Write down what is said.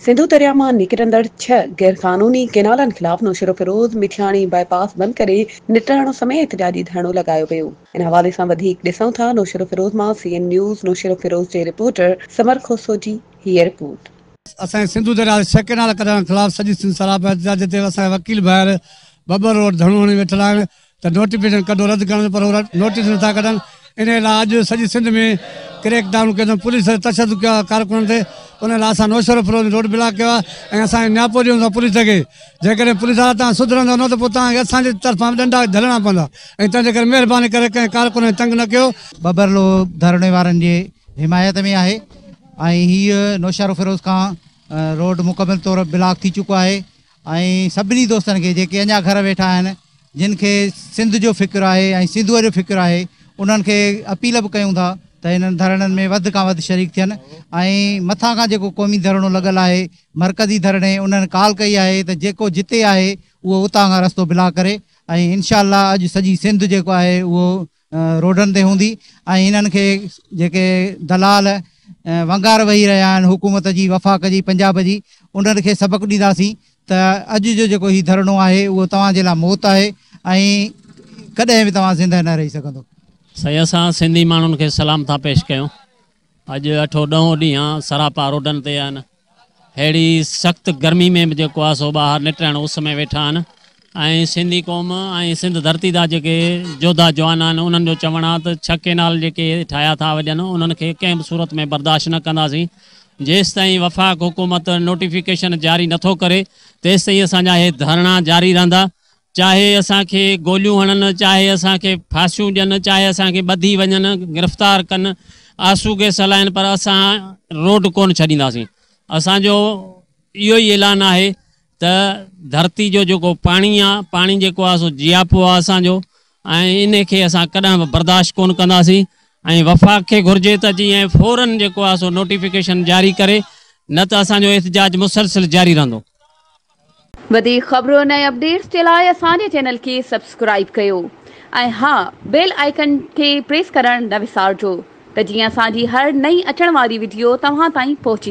سنڌو درياء مان نڪرندڙ ڇهه غيرقانوني ڪئنالن خلاف نوشهروفيروز مٺياڻي باء پاس بند ڪري نٽهڻ اس ۾ احتجاجي ڌرڻو لڳايو ويو. ان حوالي سان وڌيڪ ڏسون ٿا نوشهروفيروز مان سي اين نيوز نوشهروفيروز جي رپورٽر ثمر کوسو جي هيء رپورٽ. اسان جي سنڌو درياء تي ڇهه ڪئنال ڪڍڻ خلاف سڄي سنڌ سراپا احتجاج تي اسان جا وڪيل ڀائر ٻٻر روڊ ڌرڻو هڻي ويٺل آهن. ته نوٽيفڪيشن ڪڍو رد ڪرڻ جو پر هو نوٽيس نٿا ڪڍن انهي لاء اڄ سڄي سنڌ ۾ ڪريڪ ڊائون ڪيو اٿن پوليس تشدد ڪيو آهي ڪارڪنن تي انهي لاء اسان نوشهروفيروز ۾ روڊ بلاڪ ڪيو آهي ۽ اسان نياپو ڏيون ٿا پوليس کي جيڪڏهن پوليس وارا توهان سڌرندو نه ته پوء توهان کي اسان جي طرفان به ڏنڊا جهلڻا پوندا ۽ تنهن جي ڪري مهرباني ڪري ڪنهن ڪارڪن کي تنگ نه ڪيو. ٻٻرلوء ڌرڻي وارن جي حمايت ۾ آهي ۽ هيء نوشهروفيروز کان روڊ مڪمل طور بلاڪ ٿي چڪو آهي ۽ سڀني دوستن کي جيڪي اڃا گهر ويٺا آهن جن کي سنڌ جو فڪر آهي ۽ سنڌوء جو فڪر آهي انهن کي اپيل به ڪيون ٿا ته انهن ڌرڻن ۾ وڌ کان وڌ شريڪ ٿين ۽ مٿان کان جيڪو قومي ڌرڻو لڳل آهي مرڪزي ڌرڻي انهن ڪال ڪئي آهي ته جيڪو جتي آهي اهو اتان کان رستو بلاڪ ڪري ۽ انشاء الله اڄ سڄي سنڌ جيڪو آهي اهو روڊن تي هوندي ۽ انهن کي جيڪي دلال ونگار وهي رهيا آهن حڪومت جي وفاق جي پنجاب جي انهن کي سبق ڏينداسين ته اڄ جو جيڪو هي ڌرڻو آهي اهو توهان جي لاء موت آهي ۽ ڪڏهن به توهان زندهه نه رهي سگهندو. سائين اسان سنڌي ماڻهن کي سلام ٿا پيش ڪيون اڄ اٺون ڏهون ڏينهن سراپا روڊن تي آهن ههڙي سخت گرمي ۾ به جيڪو آهي سو ٻاهر نٽهڻ اس ۾ ويٺا آهن ۽ سنڌي قوم ۽ سنڌ ڌرتي جا جيڪي جوڌا جوان آهن انهن جو چوڻ آهي ته ڇهه ڪينال جيڪي ٺاهيا ٿا وڃن انهن کي ڪنهن به صورت ۾ برداشت نه ڪنداسين جيستائين وفاق حڪومت نوٽيفڪيشن جاري نٿو ڪري تيستائين اسان جا اهي ڌرڻا جاري رهندا چاهي اسان کي گوليون هڻن، چاهي اسان کي ڦاسيون ڏين، چاهي اسان کي ٻڌي وڃن، گرفتار ڪن، آنسو گئس هلائن پر اسان روڊ ڪونه ڇڏينداسين. اسان جو اهو ئي اعلان آهي ته ڌرتي جو جيڪو پاڻي آ، پاڻي جيڪو آ سو جياپو آ اسان جو ۽ انهي کي اسان ڪڏهن به برداشت ڪونه ڪنداسين ۽ وفاق کي گهرجي ته جيئن فورن جيڪو آ سو نوٽيفڪيشن جاري ڪري نه ته اسان جو احتجاج مسلسل جاري رهندو. وڌيڪ خبرن ۽ اپڊيٽس جي لاء اسان جي چينل کي سبسڪرائيب ڪيو ۽ ها بيل آئيڪن کي پريس ڪرڻ نه وسارجو ته جيئن اسان جي هر نئين اچڻ واري وڊيو توهان تائين پهچي.